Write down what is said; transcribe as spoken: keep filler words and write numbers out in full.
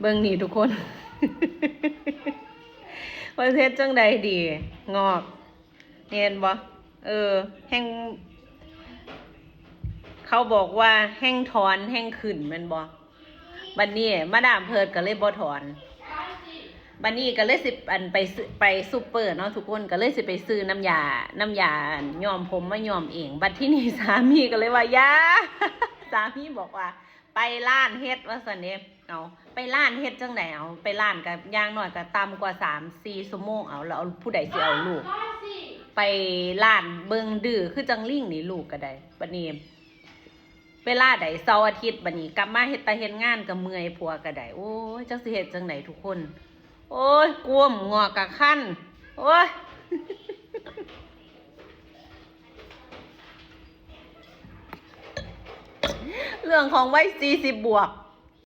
เบิ่งนี่ทุกคน ว่าเฮ็ดจังใดดี งอก เห็นบ่ เออ แฮง เขาบอกว่าแฮงถอนแฮงขึ้นแม่นบ่ บัดนี้มาดามเพิดก็เลยบ่ถอน บัดนี้ก็เลยสิอันไปซื้อไปซูเปอร์เนาะทุกคน ก็เลยสิไปซื้อน้ำยา น้ำยาย้อมผมมาย้อมเอง บัดที่นี่สามีก็เลยว่าอย่า สามีบอกว่า ไปร้านเฮ็ดว่าซั่นเด้ เอาไปร้านเฮ็ดจังใด เอาไปร้านก็อย่างน้อยก็ต่ำกว่าสามสี่ชั่วโมง เอาแล้วเอาผู้ใดสิเอาลูก ไปร้านเบิ่งดื้อคือจังลิงนี่ลูกก็ได้ บัดนี้ เวลาใดเสาร์อาทิตย์บัดนี้กลับมาเฮ็ดตาเฮ็ดงานก็เมื่อย ผัวก็ได้ โอ้ย จักสิเฮ็ดจังใดทุกคน โอ้ย กวมงอกกะคัน โอ้ย เรื่องของวัยสี่สิบบวก